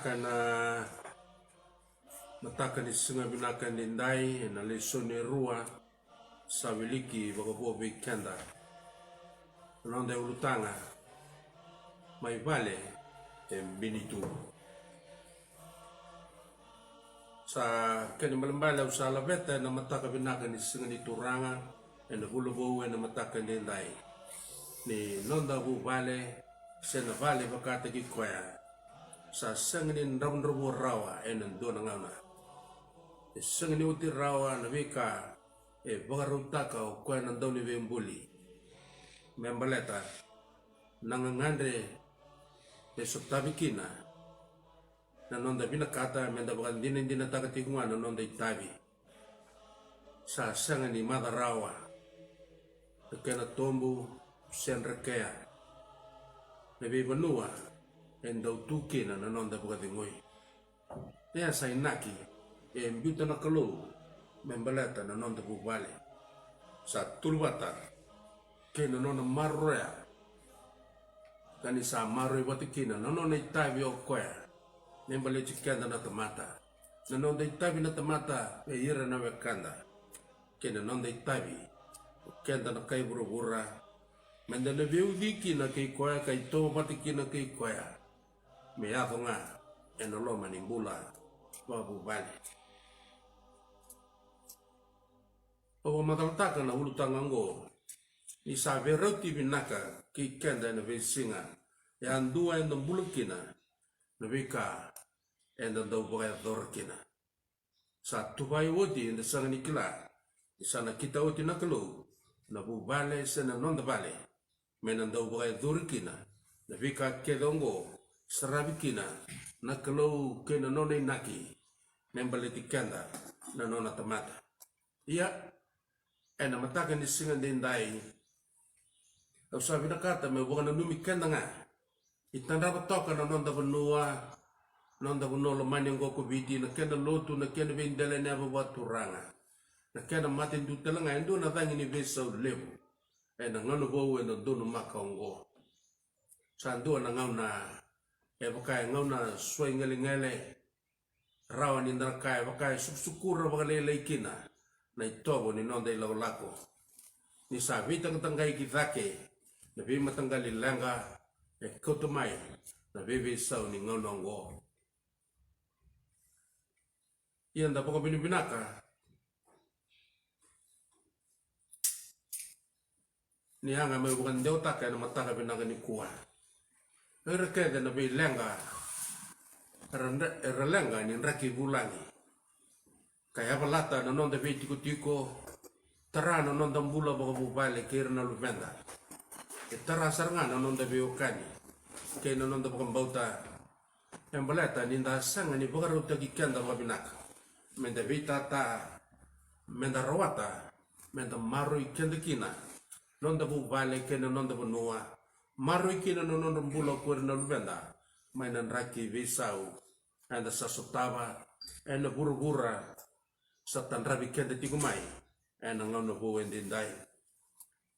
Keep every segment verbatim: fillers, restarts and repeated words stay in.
Ena mataka ni siga vinaka edaidai, ena lesoni e rua sa wiliki vakavo vei keda. Na noda ulutaga, mai vale e bini tu. Sa kena ibalebale au sa laveta ena mataka vinaka ni siga ni Turaga, ena vula vou ena mataka edaidai, ni noda vuvale se na vale vakataki koya sa sega ni dravudravua rawa ena dua na gauna. E sega ni oti rawa na veika e vakarautaka o koya na Dauniveibuli me baleta na gagadre e sotavi kina na noda vinakata meda vakadinadinataka tiko ga na noda itavi. Sa sega ni maca rawa na kena tobu se drekea na veivanua e dau tu kina na noda vakacegui. Ia sa inaki e biuta na Kalou me baleta na noda vuvale. Sa tuluvata kei na nona maroroya, ka ni sa maroroi vata kina na nona itavi o koya me baleti keda na tamata. Na noda itavi na tamata vei ira na wekada, kei na noda itavi o keda na kai vuravura, meda na veiuci kina kei koya, ka itovo vata kina kei koya, me yaco ga ena loma ni bula vakavuvale. Au vakamacalataka na ulutaga oqo ni sa veirauti vinaka kei keda ena veisiga, yadua eda bula kina, na veika eda dau vakayacora kina. Sa tuvai oti eda sega ni kila ni sa nakita oti na Kalou na vuvale se na noda vale me na dau vakayacori kina na veika kece oqo, saravi kina na Kalou kei na nona inaki me baleti keda na nona tamata. Ia, ena mataka ni siga edaidai, au sa vinakata meu vakananumi keda ga. Itadrava toka na noda vanua, noda vanua lomani oqo ko Viti, na kena lotu, na kena veidelaniyavu vakaturaga, na kena matanitu tale ga e dua na cagi ni veisau levu ena gauna vou eda donumaka oqo. Sa dua na gauna e vaka e gauna suaigelegele, rawa ni da na kaya e vaka e sukusukura vakalailai kina na itovo ni noda ilakolako, ni sa veitaqataqai ki cake na veimataqali leqa e kauta mai na veiveisau ni gauna oqo. Ia da vakavinavinaka ni yaga meu vakadewataka ena mataka vinaka nikua. O ira kece na veileqa era, era leqa ni draki vulagi, ka yavalata na noda veitikotiko, tara na noda bula vakavuvale kei ira na luveda, e tara sara ga na noda veiwekani kei na noda vakabauta. E baleta ni da sega ni vakarautaki keda vakavinaka meda veitata, meda rawata, meda maroroi keda kina, noda vuvale kei na noda vanua, maroroi kina na nodra bula ko ira na luveda mai na draki veisau eda sa sotava ena vuravura sa tadravi keda tiko mai ena gauna vou edaidai.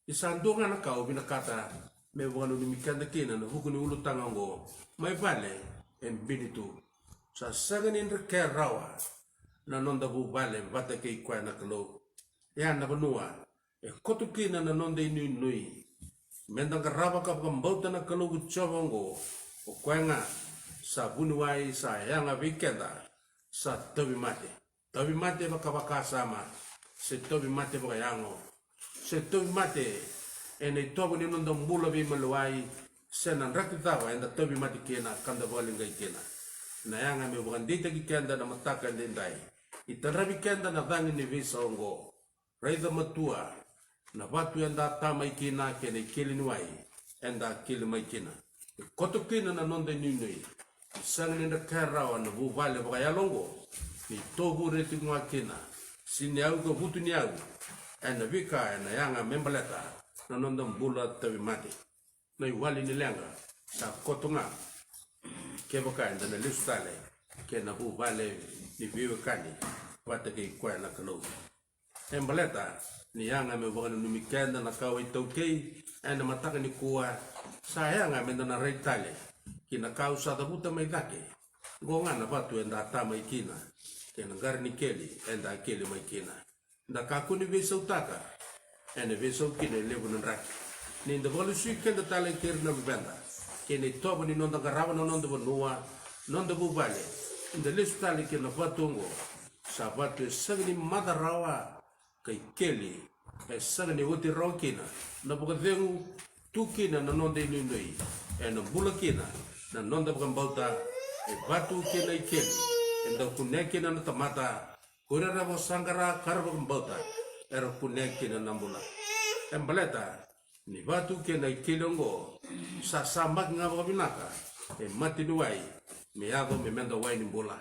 Ni sa dua ga na ka au vinakata meu vakananumi keda kina ena vuku ni ulutaga oqo, mai vale e bini tu. Sa sega ni drekea rawa na noda vuvale vata kei koya na Kalou. Ia na vanua e koto kina na noda inuinui meda qarava ka vakabauta na Kalou ko Jiova oqo, o koya ga sa vuniwai, sa yaga vei keda, sa tauvimate. Tauvimate vakavakasama, se tauvimate vakayago, se tauvimate ena itovo ni noda bula veimaliwai, se na draki cava eda tauvimate kina ka da vakaleqai kina. Na yaga meu vakadeitaki keda na mataka edaidai, itadravi keda na cagi ni veisau oqo. Raica matua na vatu eda ta mai kina kei na ikeli ni wai eda keli mai kina. E koto kina na noda inuinui. Ni sega ni drekea rawa na vuvale vakayalo oqo ni tovure tiko ga kina siniyau ka vutuniyau ena veika ena yaga me baleta na noda bula tauvimate. Na iwali ni leqa sa koto ga kevaka eda na lesu tale kei na vuvale ni veiwekani vata kei koya na Kalou. E baleta ni yaga meu vakananumi keda na kawa iTaukei ena mataka nikua, sa yaga meda na rai tale ki na ka au sa cavuta mai cake Qo ga na vatu eda ta mai kina, kei na qara ni keli eda keli mai kina. Da kakua ni veisautaka, ena veisau kina e levu na draki. Ni da vakalesui keda tale kei ira na luveda, kei na itovo ni noda qarava na noda vanua, noda vuvale, da lesu tale kei na vatu oqo. Sa vatu e sega ni maca rawa, ka ikeli, e sega ni oti rawa kina na vakacegu, tu kina na noda inuinui, ena bula kina na noda vakabauta. E vatu kei na ikeli, eda kunea kina na tamata, ko ira era vakasaqara ka ra vakabauta, era kunea kina na bula. E baleta ni vatu kei na ikeli oqo, sa samaki ga vakavinaka e mata ni wai, me yaco me meda wai ni bula.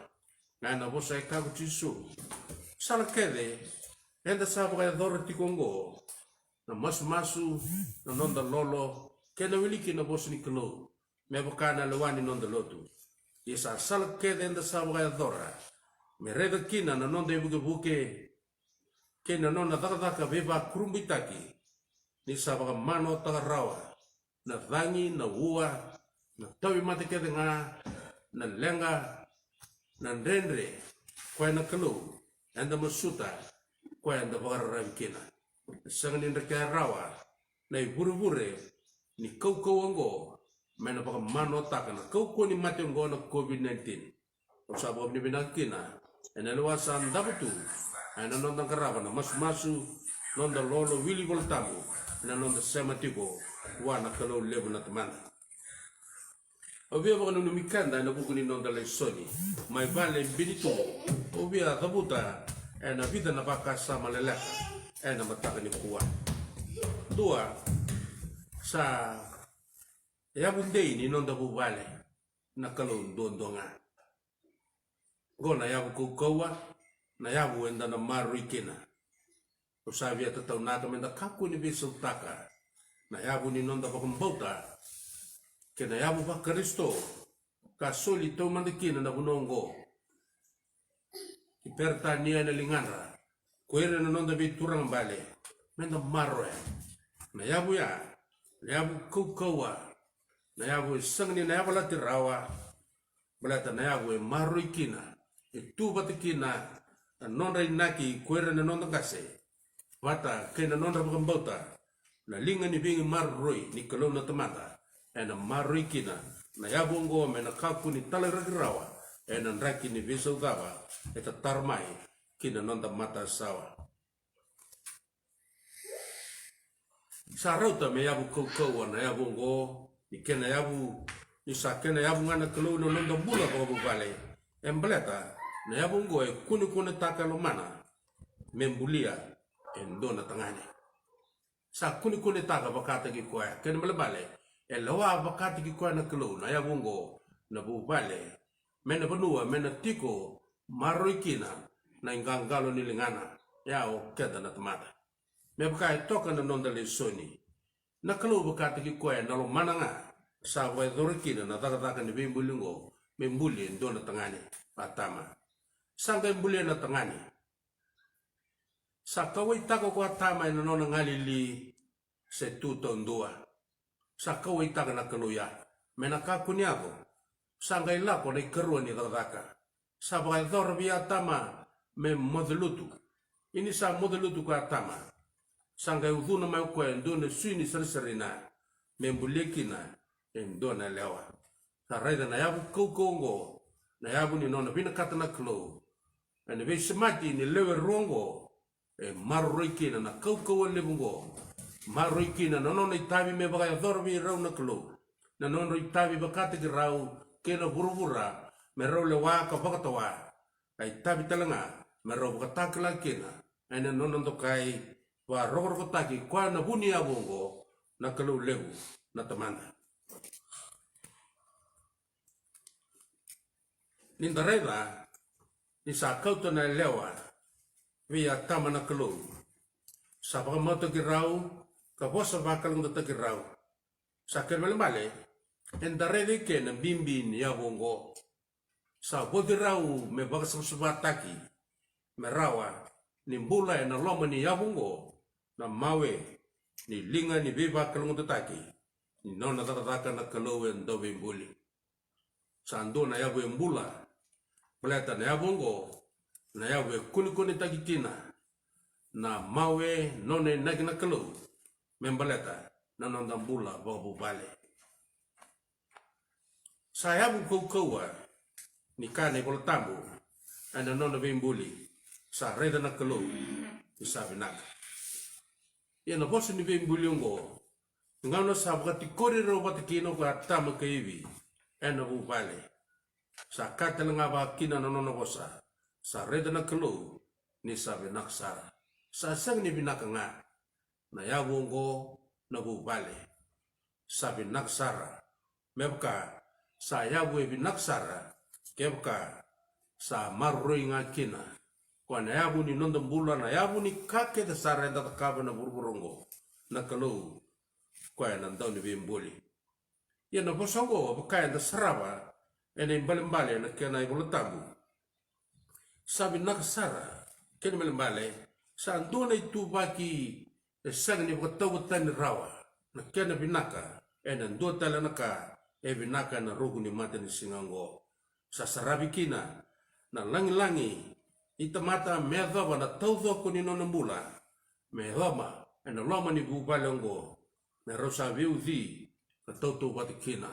Ga ena vosa e kaya ko Jisu, sala kece eda sa vakayacora tiko oqo, na masumasu, na noda lolo, kei na wiliki na vosa ni Kalou, me vaka na lewa ni noda lotu. Ia sa sala kece eda sa vakayacora, me raica kina na noda ivukevuke, kei na nona cakacaka veivakurabuitaki, ni sa vakamanoataka rawa na cagi, na ua, na tauvimate kece ga, na leqa, na dredre, koya na Kalou eda masuta, koya eda vakararavi kina. E sega ni drekea rawa na ivurevure ni kaukauwa oqo, me na vakamanoataka na kaukauwa ni mate oqo na COVID nineteen. Au sa vakavinavinaka kina ena lewa sa davo tu, ena noda qarava na masumasu, noda lolo, wili iVolatabu, ena noda sema tiko vua na Kalou levu na Tamada. Au via vakananumi keda ena vuku ni noda lesoni mai vale e bini tu. Au via cavuta ena vica na vakasama leleka ena mataka nikua. Dua, sa yavu dei ni noda vuvale na Kalou duadua ga. Qo na yavu kaukauwa, na yavu eda na maroroi kina. Au sa via tataunaka meda kakua ni veisautaka na yavu ni noda vakabauta kei na yavu vaKarisito, ka soli taumada kina na vanua oqo ki Peritania ena ligadra, ko ira na noda veituraga bale, meda maroroya. Na yavu ya, na yavu kaukauwa, na yavu e sega ni na yavalati rawa, baleta na yavu e maroroi kina, e tu vata kina na nodra inaki ko ira na noda qase, vata kei na nodra vakabauta, na liga ni veimaroroi ni Kalou na Tamada, ena maroroi kina na yavu oqo me na kakua ni talaraki rawa ena draki ni veisau cava e tatara mai ki na noda matasawa. Sa rauta me yavu kaukauwa na yavu oqo, ni kena yavu, ni sa kena yavu ga na Kalou na noda bula vakavuvale. E baleta na yavu oqo e kunekunetaka e lomana me bulia e dua na tagane. Sa kunekunetaka vakataki koya, kena ibalebale e lewa vakataki koya na Kalou na yavu oqo, na vuvale, me na vanua me na tiko maroroi kina na iqaqalo ni ligana, ya o keda na tamata. Me vaka e toka na noda lesoni, na Kalou vakataki koya na lomana ga sa vakayacora kina na cakacaka ni veibuli oqo, me buli e dua na tagane, Atama. Sa qai bulia na tagane. Sa kauwaitaka ko Atama ena nona galili se tu taudua. Sa kauwaitaka na Kalou ya me na kakua ni yaco. Sa qai lako na ikarua ni cakacaka. Sa vakayacora vei Atama me moce lutu. Ini sa moce lutu ko Atama, sa qai ucuna mai o koya e dua na sui ni sarasarina me bulia kina e dua na yalewa. Sa raica na yavu kaukauwa oqo, na yavu ni nona vinakata na Kalou. Ena veisemati ni lewe rua oqo, e maroroi kina na kaukauwa levu oqo. Maroroi kina na nona itavi me vakayacora vei rau na Kalou, na nodra itavi vakataki rau kei na vuravura me rau lewa ka vakatawa. A itavi tale ga me rau vakatakila kina ena nona dokai, vakarokorokotaki koya na vu ni yavu oqo, na Kalou levu na Tamada. Ni da raica ni sa kauta na yalewa vei Atama na Kalou, sa vakamautaki rau ka vosa vakalougatataki rau. Sa kena ibalebale eda raica eke na bibi ni yavu oqo. Sa voci rau me vakasavasavataki me rawa ni bula ena loma ni yavu oqo na mawe ni liga ni veivakalougatataki ni nona cakacaka na Kalou e Dauveibuli. Sa dua na yavu e bula Baleta na yavu oqo, na yavu e kunekunetaki kina na mawe nona inaki na Kalou me baleta na noda bula vakavuvale. Sa yavu kaukauwa ni kaya na iVola Tabu ena nona veibuli, sa raica na Kalou ni sa vinaka. Ia na vosa ni veibuli oqo, gauna sa vakatikori rau vata kina ko Atama kei Ivi ena vuvale, sa kaya tale ga vaka kina na nona vosa, sa raica na Kalou ni sa vinaka sara. Sa sega ni vinaka ga na yavu oqo na vuvale. Sa vinaka sara. Me vaka sa yavu e vinaka sara, kevaka sa maroroi ga kina. Koya na yavu ni noda bula, na yavu ni ka kece sara eda cakava na vuravura oqo, na Kalou koya na dau ni veibuli. Ia na vosa oqo, vaka eda sarava ena ibalebale ena kena iVola Tabu, sa vinaka sara. Kena ibalebale, sa dua na ituvaki e sega ni vakatauvatani rawa na kena vinaka ena dua tale na ka e vinaka ena ruku ni matanisiga oqo. Sa saravi kina na lagilagi ni tamata me yacova na taucoko ni nona bula, me yacova ena loma ni vuvale oqo, me rau sa veiuci ka tautauvata kina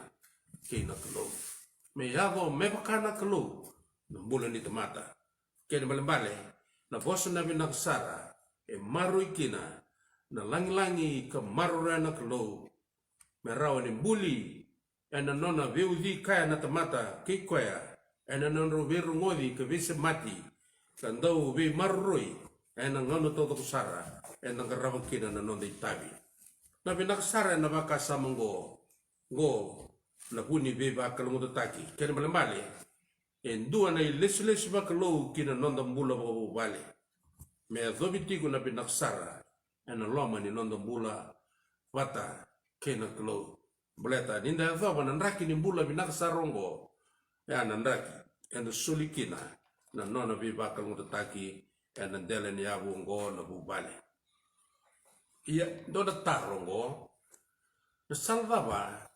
kei na Kalou. Me yaco me vaka na Kalou na bula ni tamata. Kena ibalebale, na vosa na vinaka sara e maroroi kina na lagilagi ka maroroya na Kalou, me rawa ni buli ena nona veiuci kaya na tamata kei koya, ena nodrau veirogoci ka veisemati, ka dau veimaroroi ena gauna taucoko sara eda qarava kina na noda itavi. Na vinaka sara ena vakasama oqo, oqo na vu ni veivakalougatataki. Kena ibalebale, e dua na ilesilesi vakalou ki na noda bula vakavuvale, me yacovi tiko na vinaka sara ena loma ni noda bula vata kei na Kalou. Baleta ni da yacova na draki ni bula vinaka sara oqo, e a na draki eda soli kina na nona veivakalougatataki ena dela ni yavu oqo na vuvale. Ia, dua na taro oqo, na sala cava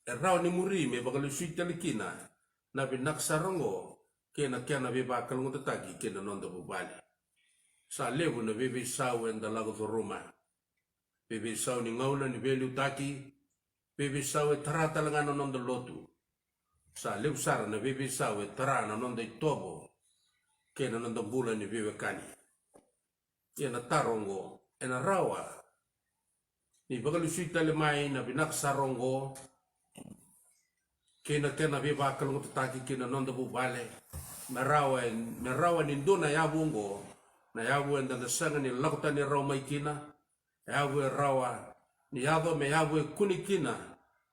e rawa ni muri me vakalesui tale kina na vinaka sara oqo kei na kena veivakalougatataki ki na noda vuvale? Sa levu na veiveisau eda lako curuma. Veiveisau ni gauna ni veiliutaki, veiveisau e tara tale ga na noda lotu. Sa levu sara na veiveisau e tara na noda itovo kei na noda bula ni veiwekani. Ia na taro oqo, ena rawa ni vakalesui tale mai na vinaka sara oqo kei na kena veivakalougatataki ki na noda vuvale, me rawa, me rawa ni dua na yavu oqo, na yavu eda na sega ni lako tani rawa mai kina, yavu e rawa ni yaco me yavu e kune kina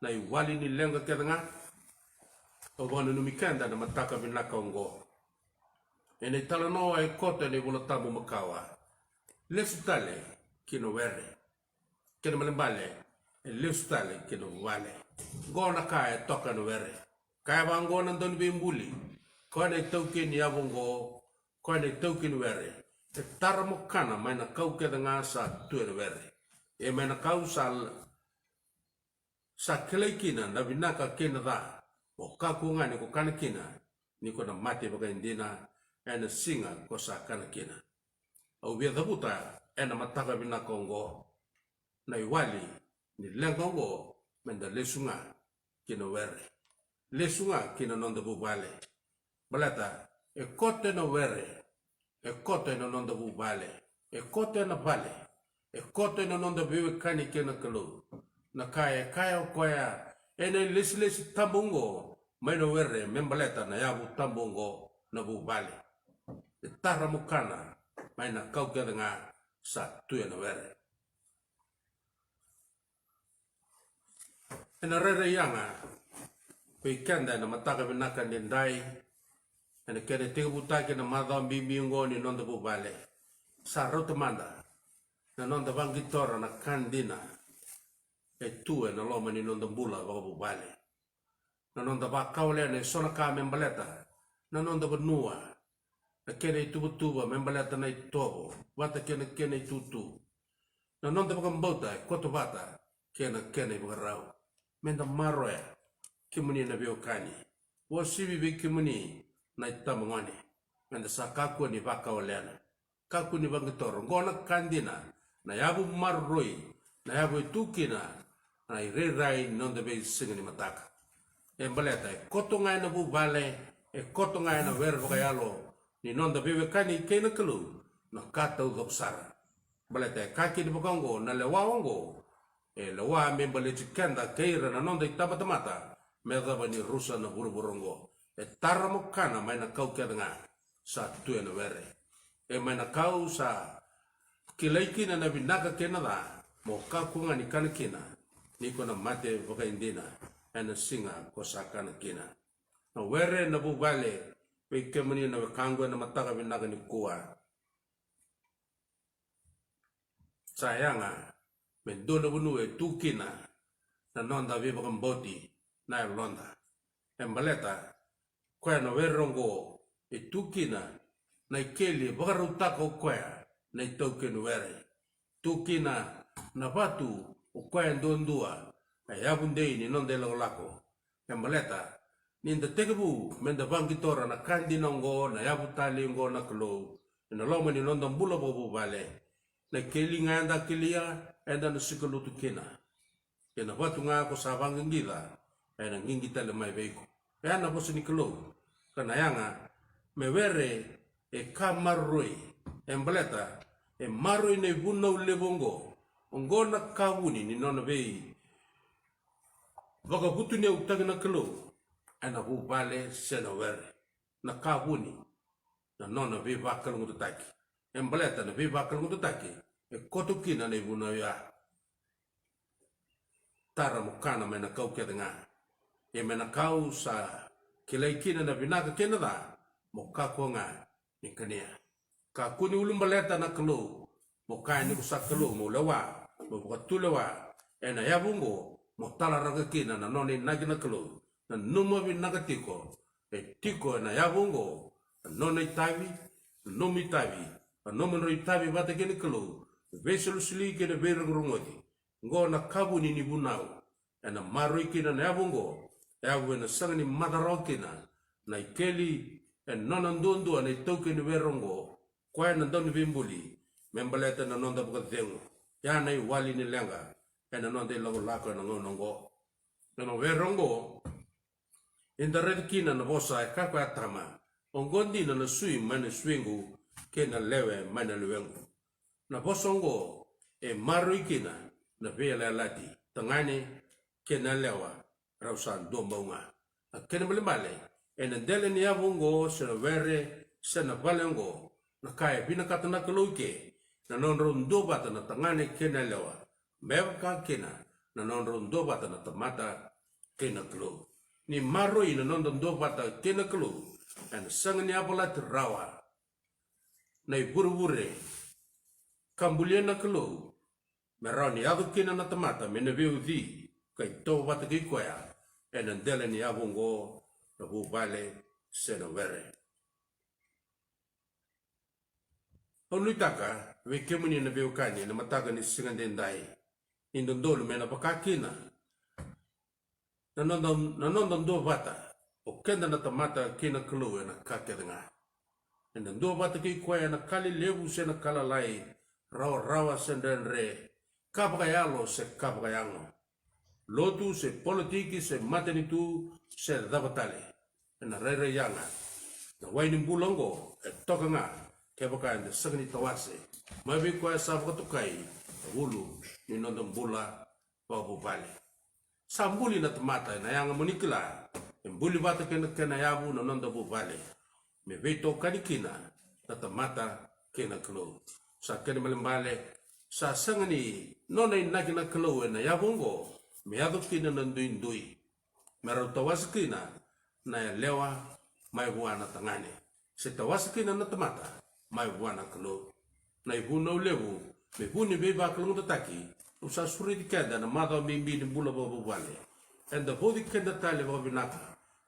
na iwali ni leqa kece ga. Au vakananumi keda na mataka vinaka oqo ena italanoa e koto ena iVola Tabu makawa. Lesu tale ki na were. Kena ibalebale, e lesu tale ki na vuvale. Qo na ka e toka na were. Kaya vaqo na dauniveibuli, koya na itaukei ni yavu oqo, koya na itaukei ni were, e tara mo kana mai na kau kece ga sa tu ena were. E mai na kau sa, sa kilai kina na vinaka kei na ca, mo kakua ga ni ko kana kina, ni ko na mate vakaidina ena siga ko sa kana kina. Au via cavuta ena mataka vinaka oqo na iwali ni leqa oqo, meda lesu ga ki na were. Lesu ga ki na noda vuvale. Baleta e koto ena were, e koto ena noda vuvale, e koto ena vale, e koto ena noda veiwekani kei na Kalou. Na ka e kaya o koya ena ilesilesi tabu oqo mai na were me baleta na yavu tabu oqo na vuvale. E tara mo kana mai na kau kece ga sa tu ena were. Ena rairai yaga vei keda ena mataka vinaka edaidai, ena kena tekivutaki na macawa bibi oqo ni noda vuvale. Sa rauta mada na noda vaqitora na ka dina e tu ena loma ni noda bula vakavuvale. Na noda vakawalena eso na ka me baleta na noda vanua, na kena ituvatuva me baleta na itovo vata kei na kena itutu. Na noda vakabauta e koto vata kei na kena ivakarau. Meda maroroya, kemuni na veiwekani. Uasivi vei kemuni na itabagone, meda sa kakua ni vakawalena, kakua ni vaqitora. Oqo na ka dina, na yavu maroroi, na yavu e tu kina na irairai ni noda veisiga ni mataka. E baleta e koto ga ena vuvale, e koto ga ena were vakayalo ni noda veiwekani kei na Kalou na ka taucoko sara. Baleta e ka kina vaka oqo, na lewa oqo e lewa me baleti keda kei ira na noda itabatamata me yacova ni rusa na vuravura oqo. E tara mo kana mai na kau kece ga sa tu ena were. E mai na kau sa kilai kina na vinaka kei na ca, mo kakua ga ni kana kina, ni ko na mate vakaidina ena siga ko sa kana kina. Na were, na vuvale, vei kemuni na wekaqu ena mataka vinaka nikua, sa yaga me dua na vanua e tu kina na noda veivakabauti na yaloda. E baleta koya na were oqo e tu kina na ikeli e vakarautaka o koya na itaukei ni were. Tu kina na vatu o koya e duadua, na yavu dei ni noda ilakolako. E baleta ni da tekivu meda vaqitora na ka dina oqo, na yavu talei oqo na Kalou ena loma ni noda bula vakavuvale, na ikeli ga eda kelia eda na sikalutu kina. Ia na vatu ga ko sa vaqiqica ena qiqi tale mai vei iko. E a na vosa ni Kalou. Ka na yaga me were e ka maroroi. E baleta e maroroi na ivunau levu oqo. Oqo na ka vuni ni nona vei vakavutuniyautaki na Kalou ena vuvale se na were. Na ka vuni na nona veivakalougatataki. E baleta na veivakalougatataki e koto kina na ivunau ya. Tara mo kana mai na kau kece ga. Ia mai na kau sa kilai kina na vinaka kei na ca, mo kakua ga ni kania. Kakua ni ulubaleta na Kalou, mo kaya ni ko sa Kalou, mo lewa, mo vakatulewa ena yavu oqo, mo talaraka kina na nona inaki na Kalou. Nanuma vinaka tiko, e tiko ena yavu oqo na nona itavi, na nomu itavi, na nomudrau itavi vata kei na Kalou, veisolisoli kei na veirogorogoci. Oqo na ka vuni ni vunau ena maroroi kina na yavu oqo, yavu ena sega ni maca rawa kina na ikeli e nona duadua na itaukei ni were oqo, koya na Dauniveibuli, me baleta na noda vakacegu. Ya na iwali ni leqa ena noda ilakolako ena gauna oqo. Ena were oqo eda raica kina na vosa e kaya ko Atama, oqo dina na sui mai na suiqu kei na lewe mai na lewequ. Na vosa oqo e maroroi kina na veiyalayalati, tagane kei na yalewa, rau sa dua bau ga. A kena ibalebale, ena dela ni yavu oqo se na were se na vale oqo, na ka e vinakata na Kalou ke na nodrau duavata na tagane kei na yalewa, me vaka kina na nodrau duavata na tamata kei na Kalou. Ni maroroi na noda duavata kei na Kalou, ena sega ni yavalati rawa na ivurevure ka bulia na Kalou, me rawa ni yaco kina na tamata me na veiuci ka itovo vata kei koya ena dela ni yavu oqo, na vuvale se na were. Au nuitaka vei kemuni na veiwekani ena mataka ni siga daidai, ni dodonu me na vaka kina na noda, na noda duavata o keda na tamata kei na Kalou ena ka kece ga. Ena duavata kei koya ena ka lelevu se na ka lalai, rawarawa se dredre, ka vakayalo se ka vakayago, lotu se politiki se matanitu se cava tale. Ena rairai yaga na wai ni bula oqo e toka ga kevaka eda sega ni tawase mai vei koya sa vakatokai na ulu ni noda bula vakavuvale. Sa buli na tamata ena yaga, mo ni kila, e buli vata kei na kena yavu na noda vuvale, me veitokani kina na tamata kei na Kalou. Sa kena ibalebale, sa sega ni nona inaki na Kalou ena yavu oqo me yaco kina na duidui, me rau tawase kina na yalewa mai vua na tagane, se tawase kina na tamata mai vua na Kalou. Na ivunau levu me vu ni veivakalougatataki, au sa sureti keda na macawa bibi ni bula vakavuvale, eda vauci keda tale vakavinaka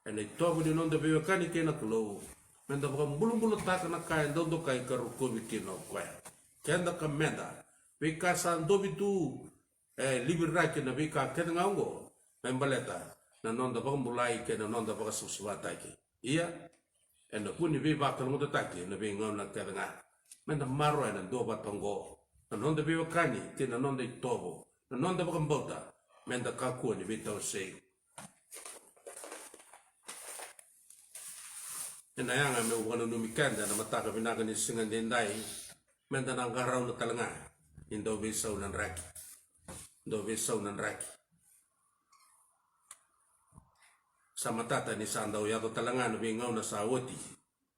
ena itovo ni noda veiwekani kei na Kalou, meda vakabulabulataka na ka e dau dokai ka rokovi kina o koya. Keda ka meda, veika sa dovi tu, e liviraki na veika kece ga oqo me baleta na noda vakabulai kei na noda vakasavasavataki. Ia, ena vu ni veivakalougatataki ena veigauna kece ga. Meda maroroya na duavata oqo, na noda veiwekani kei na noda itovo, na noda vakabauta, meda kakua ni veitawasei. Ena yaga meu vakananumi keda ena mataka vinaka ni siga edaidai, meda na qarauna tale ga ni dau veisau na draki. Dau veisau na draki. Sa matata ni sa dau yaco tale ga na veigauna sa oti,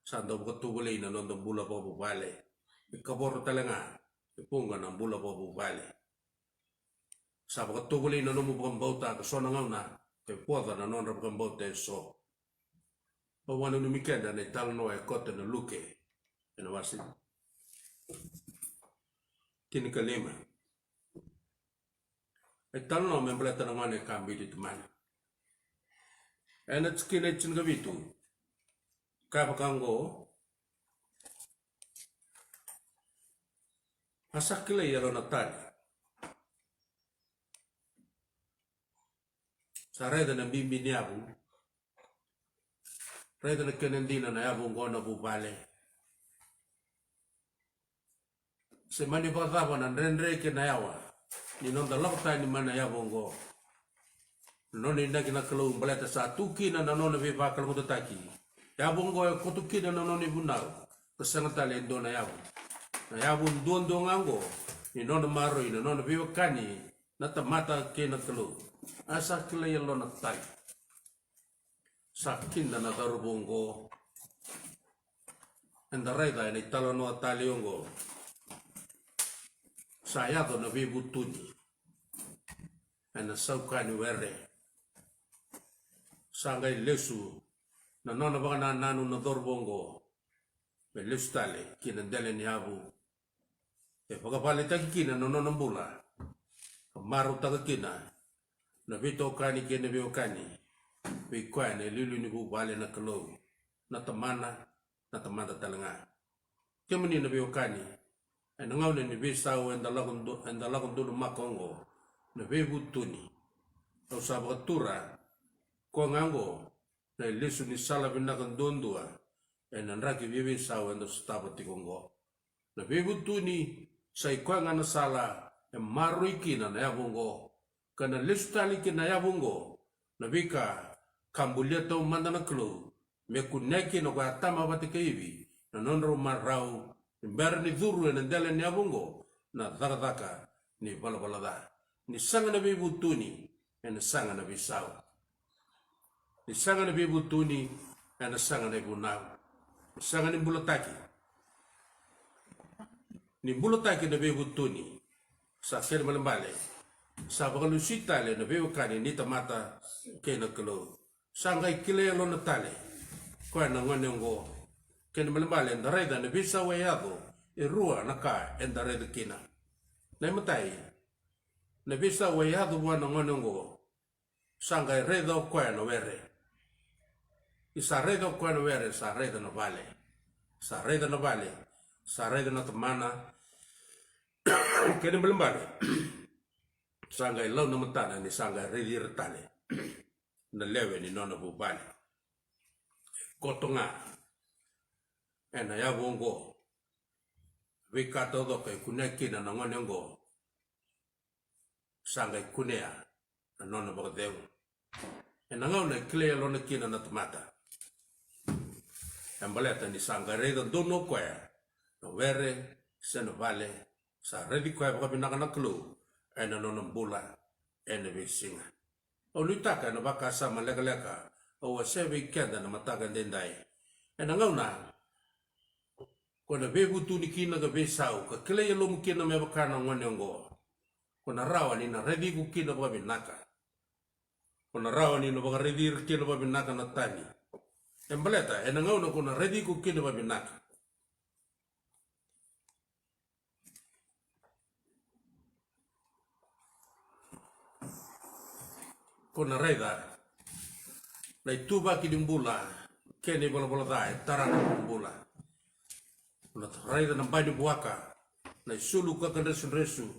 sa dau vakatovolei na noda bula vakavuvale. E kavoro tale ga e vuqa na bula vakavuvale. Sa vakatovolei na nomu vakabauta, ka so na gauna e voca na nodra vakabauta eso. Au vakananumi keda na italanoa e koto ena Luke, ena wase tinikalima. E talanoa me baleta na gone ka biuti tamana. Ena tikina e tinikavitu, ka vaka oqo: A sa kilai e yalo na tale. Sa raica na bibi ni yavu. Raica na kena dina na yavu oqo na vuvale. Se mani vakacava na dredre kei na yawa ni noda lako tani mai na yavu oqo, na nona inaki na Kalou baleta sa tu kina na nona veivakalougatataki. Yavu oqo e koto kina na nona ivunau, ka sega tale e dua na yavu. Na yavu duadua ga oqo ni nona maroroi na nona veiwekani na tamata kei na Kalou. A sa kilai e yalo na tale. Sa kida na cauravou oqo. Eda raica ena italanoa tale oqo, sa yaco na veivutuni ena sauka ni were. Sa qai lesu na nona vakanananu na cauravou oqo me lesu tale ki na dela ni yavu. E vakavaletaki kina na nona bula, ka marautaka kina na veitokani kei na veiwekani vei koya na iliuliu ni vuvale na Kalou, na tamana, na tamata tale ga. Kemuni na veiwekani, ena gauna ni veisau eda lako du-, eda lako donumaka oqo, na veivutuni. Au sa vakatura koya ga oqo na ilesu ni sala vinaka duadua ena draki veiveisau eda sotava tiko oqo. Na veivutuni sa i koya ga na sala e maroroi kina na yavu oqo, ka na lesu tale ki na yavu oqo na veika ka bulia taumada na Kalou, me kunea kina ko Atama vata kei Ivi na nodrau marau ni bera ni curu ena dela ni yavu oqo na cakacaka ni valavala ca. Ni sega na veivutuni, ena sega na veisau. Ni sega na veivutuni, ena sega na ivunau. Ni sega ni bulataki. Ni bulataki na veivutuni, sa kena ibalebale sa vakalesui tale na veiwekani ni tamata kei na Kalou. Sa qai kilai yalona tale koya na gone oqo. Kena ibalebale eda raica na veisau e yaco, e rua na ka eda raica kina. Na imatai, na veisau e yaco vua na gone oqo, sa qai raica o koya na were. Ni sa raica o koya na were, sa raica na vale. Sa raica na vale, sa raica na tamana. Kena ibalebale sa qai lau na matana ni sa qai raici ira tale na lewe ni nona vuvale. Koto ga ena yavu oqo, veika taucoko e kunea kina na gone oqo, sa qai kunea na nona vakacegu. Ena gauna e kilai yalona kina na tamata, e baleta ni sa qai raica donu o koya na were se na vale, sa raici koya vakavinaka na Kalou ena nona bula ena veisiga. Au nuitaka ena vakasama lekaleka au wasea vei keda na mataka edaidai. Ena gauna ko na veivutuni kina ka veisau, ka kilai yalomu kina me vaka na gone oqo, ko na rawa ni na raici iko kina vakavinaka. Ko na rawa ni na vakaraici ira kina vakavinaka na tani. E baleta ena gauna ko na raici iko kina vakavinaka, ko na raica na ituvaki ni bula kei na ivalavala ca e tara na nomu bula. Ko na raica na bai ni vuaka, na isulu kakadresudresu.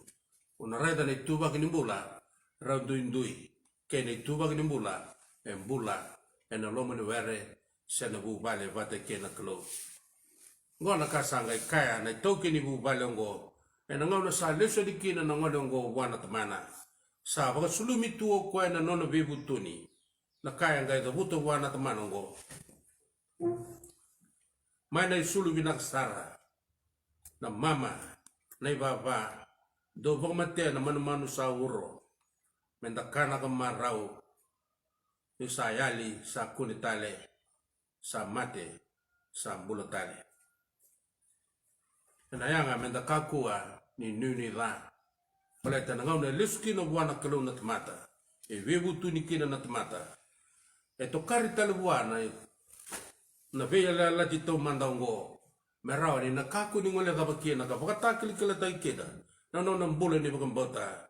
Ko na raica na ituvaki ni bula rau duidui, kei na ituvaki ni bula e bula ena loma ni were se na vuvale vata kei na Kalou. Oqo na ka sa qai kaya na itaukei ni vuvale oqo ena gauna sa lesu yani kina na gone oqo vua na tamana. Sa vakasulumi tu o koya na nona veivutuni. Na ka e qai cavuta vua na tamana oqo: Mai na isulu vinaka sara, na mama, na ivava, dou vakamatea na manumanu sa uro, me da kana ka marau, ni sa yali, sa kune tale, sa mate, sa bula tale. Ena yaga me da kakua ni nuinui ca. Baleta na gauna e lesu kina vua na Kalou na tamata, e veivutuni kina na tamata, e tokari tale vua na, na veiyalayalati taumada oqo, me rawa ni na kakua ni gole cava kina ka vakatakilakilataki kina na nona bula ni vakabauta.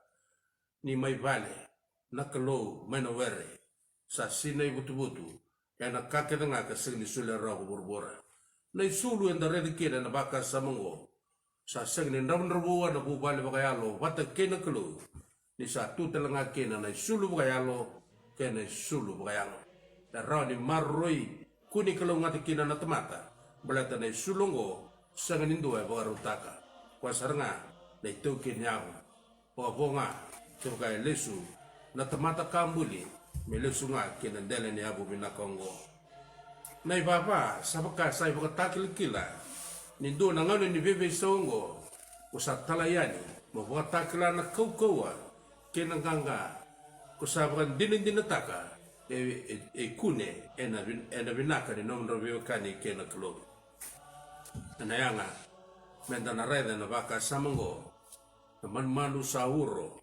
Ni mai vale na Kalou mai na were, sa sinai vutuvutu ena ka kece ga ka sega ni solia rawa ko vuravura. Na isulu eda raica kina ena vakasama oqo, sa sega ni dravudravua na vuvale vakayalo vata kei na Kalou, ni sa tu tale ga kina na isulu vakayalo kei na isulu vakayago. E rawa ni maroroi, kua ni kalougata kina na tamata, baleta na isulu oqo sega ni dua e vakarautaka. Koya sara ga na itaukei ni yavu. Vakavo ga kevaka e lesu na tamata ka buli me lesu ga ki na dela ni yavu vinaka oqo. Na ivava sa vaka sa ivakatakilakila ni dua na gauna ni veiveisau oqo, ko sa talai yani mo vakatakila na kaukauwa kei na qaqa ko sa vakadinadinataka e, e, e kune ena vin-, ena vinaka ni nomudrau veiwekani kei na Kalou. Ena yaga me da na raica ena vakasama oqo, na manumanu sa uro,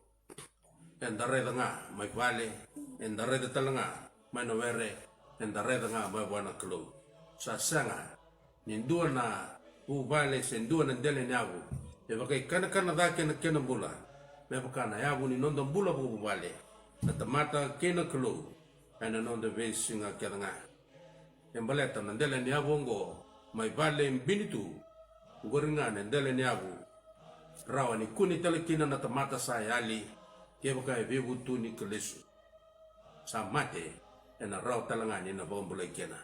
eda raica ga mai vale, eda raica tale ga mai na were, eda raica ga mai vua na Kalou. Sa sega ni dua na vuvale se dua na dela ni yavu e vakaikanakana cake na kena bula me vaka na yavu ni noda bula vakavuvale, na tamata kei na Kalou, ena noda veisiga kece ga. E baleta na dela ni yavu oqo mai vale e bini tu, oqori ga na dela ni yavu rawa ni kune tale kina na tamata sa yali, kevaka e veivutuni ka lesu. Sa mate, ena rawa tale ga ni na vakabulai kina.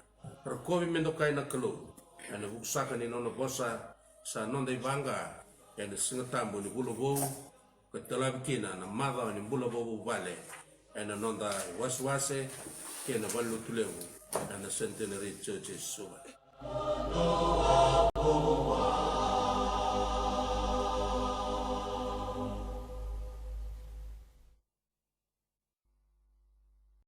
Rokovi me dokai na Kalou ena vuku saka ni nona vosa, sa noda ivaqa ena Siga Tabu ni vula vou, ka talavi kina na macawa ni bula vakavuvale ena noda iwasewase kei na valenilotu levu ena Centenary Church e Suva.